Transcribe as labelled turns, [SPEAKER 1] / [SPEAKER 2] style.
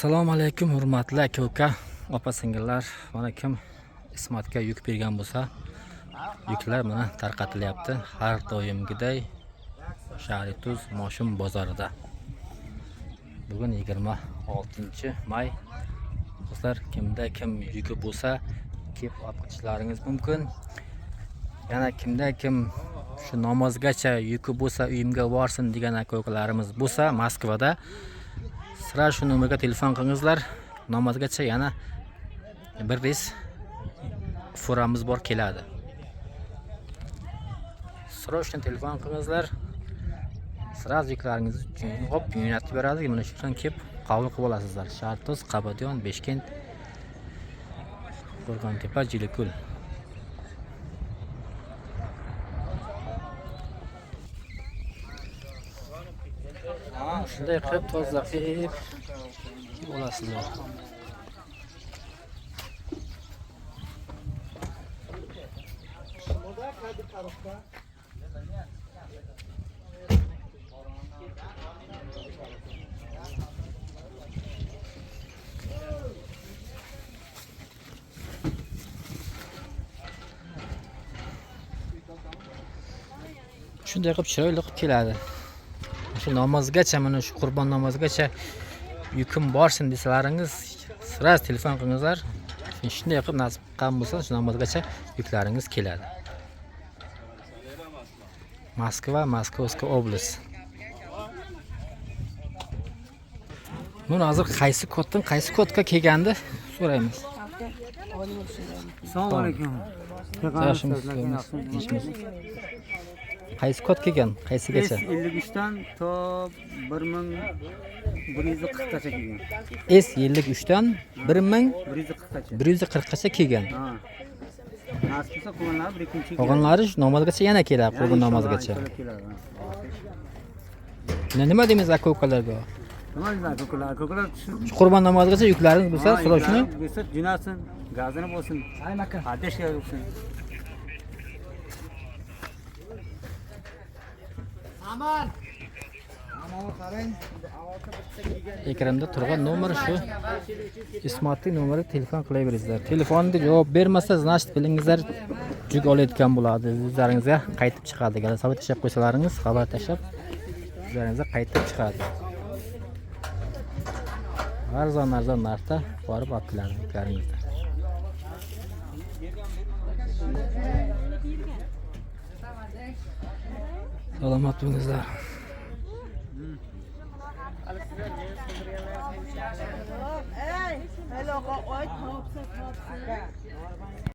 [SPEAKER 1] Assalomu alaykum, hurmatli aka uka, opa singillar. Mana kim Ismatga yuk bergan bo'lsa, yuklar mana tarqatilyapti har doimgiday Shahrituz Moshim bozorida. Bugun 26-may. Do'stlar, kimda kim yuki bo'lsa, kelib olib ketishlaringiz mumkin. Yana kimda kim shu namozgacha yuki bo'lsa, uyimga borsin degan aka ukalarimiz bo'lsa, Moskvada sira shu nomerga telefon qilingizlar. Namozgacha yana bir reys furamiz bor, keladi. Срочно telefon qilingizlar. Сразу yuklaringizni hop jo'natib beradi. Mana shu yerdan kelib qabul qilib olasizlar. Shartoz, Qabadiyon, Beshkent, Qo'rg'ontepa, Jilikul. Shunday qilib toza qilib olasizlar. Shunday qilib chiroyli qilib keladi. Shu namozgacha, mana shu qurbon namozigacha yukim borsin desalaringiz, sraz telefon qilingizlar. Shunday qilib nasib qilgan bo'lsa, shu namozgacha yuklaringiz keladi. Moskva, Moskovskiy oblast. Buni hozir qaysi koddan qaysi kodga kelgandi so'raymiz.
[SPEAKER 2] Assalomu alaykum.
[SPEAKER 1] Yaxshimisiz? Qaysi kod kelgan? Qaysigacha?
[SPEAKER 2] S53 dan to 1140 gacha kelgan.
[SPEAKER 1] S53 dan
[SPEAKER 2] 140 gacha.
[SPEAKER 1] 1140 gacha kelgan.
[SPEAKER 2] Ha. Nasib bo'lsa qolganlari bir ikkinchi.
[SPEAKER 1] Qolganlari shu namozgacha yana keladi, qurbon namozigacha. Nima deymiz aka ukalarga?
[SPEAKER 2] Nima deymiz aka ukalar? Aka ukalar
[SPEAKER 1] Shu qurbon namozigacha yuklaringiz bo'lsa, срочно
[SPEAKER 2] bo'lsa jo'nasin, gazini bo'lsin. Adashga bo'lsin.
[SPEAKER 1] Ekranda turgan nomer shu Ismatning nomeri, telefon qilaveringizlar. Telefonni javob bermasa, значит bilingizlar, yuk olayotgan bo'ladi. O'zlaringizga qaytib chiqadi. Xabar tashlab qo'ysalaringiz, xabar tashlab o'zlaringizga qaytib chiqadi. Arzon arzon narxda borib olib keladi yuklaringizni. Salomat bo'lingizlar.
[SPEAKER 3] Ey, hele oy topsa topsa.